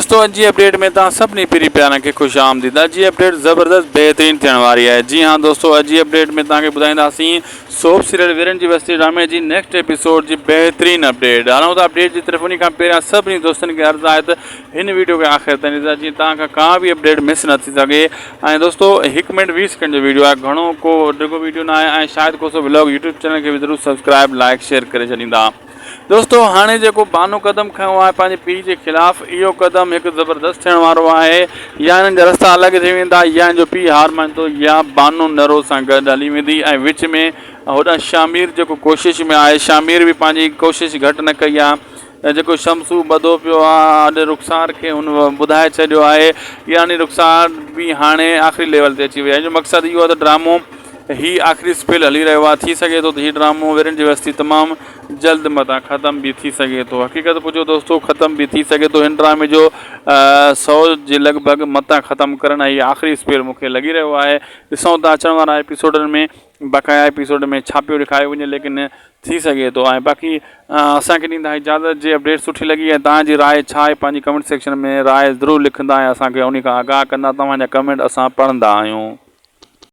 دوستو اڄ جي اپڊيٽ ۾ توهان سڀني پرين پيارن کي خوش آمديد اڄ جي اپڊيٽ زبردست بهترين ٿيڻ واري آهي جي ها دوستو اڄ جي اپڊيٽ ۾ توهان کي ٻڌائينداسين سوپ سيريل ويرن جي وستي ڊرامي جي نيڪسٽ ايپيسوڊ جي بهترين اپڊيٽ هلون ٿا اپڊيٽ جي طرف انهي کان پهريان سڀني دوستن کي عرض آهي ته هن ويڊيو کي آخر تائين ڏسندا جيئن توهان کان ڪا به اپڊيٽ مس نه ٿي سگهي ۽ دوستو هڪ منٽ 20 سيڪنڊ جو ويڊيو آهي گهڻو ڪو ڊگهو ويڊيو نه آهي ۽ Shahid Khoso vlog YouTube channel کي به ضرور سبسڪرائب لائڪ شيئر ڪري ڇڏيندا دوستو هاڻي جيڪو بانو قدم کنيو آهي پنهنجي پيء جي خلاف اهو قدم هڪ زبردست ٿيڻ وارو آهي يا هنن جا رستا الڳ ٿي ويندا يا هن جو پيء هار مڃندو يا بانو نرو سان گڏ هلي ويندي ۽ وچ ۾ هوڏانهن شامير جيڪو ڪوشش ۾ آهي شامير به پنهنجي ڪوشش گهٽ نه ڪئي آهي جيڪو شمسو ٻڌو پيو آهي اڄ رخسار کي هن ٻڌائي ڇڏيو آهي يعني رخسار به هاڻي آخري ليول تي اچي وئي آهي ان جو مقصد اهو آهي ته ڊرامو هي آخري اسپيل هلي رهيو آهي ٿي سگهي ٿو ته هي ڊرامو ورين جي وستي تمام جلد متان ختم به ٿي سگهي ٿو حقيقت پڇو دوستو ختم به ٿي سگهي ٿو هن ڊرامي جو سو جي لڳ ڀڳ متان ختم ڪرڻ هي آخري اسپيل مونکي لڳي رهيو آهي ڏسون ٿا اچڻ وارا ايپيسوڊن ۾ بقايا ايپيسوڊ ۾ ڇا پيو ڏيکاريو وڃي ليڪن ٿي سگهي ٿو ۽ باقي اسان کي ڏيندا اجازت جي اپڊيٽ سٺي لڳي ۽ توهان جي راء ڇا آهي پنهنجي ڪمينٽ سيڪشن ۾ راء ضرور لکندا ۽ اسان کي انهي کان آگاهه ڪندا توهان جا ڪمينٽ اسان پڙهندا آهيون.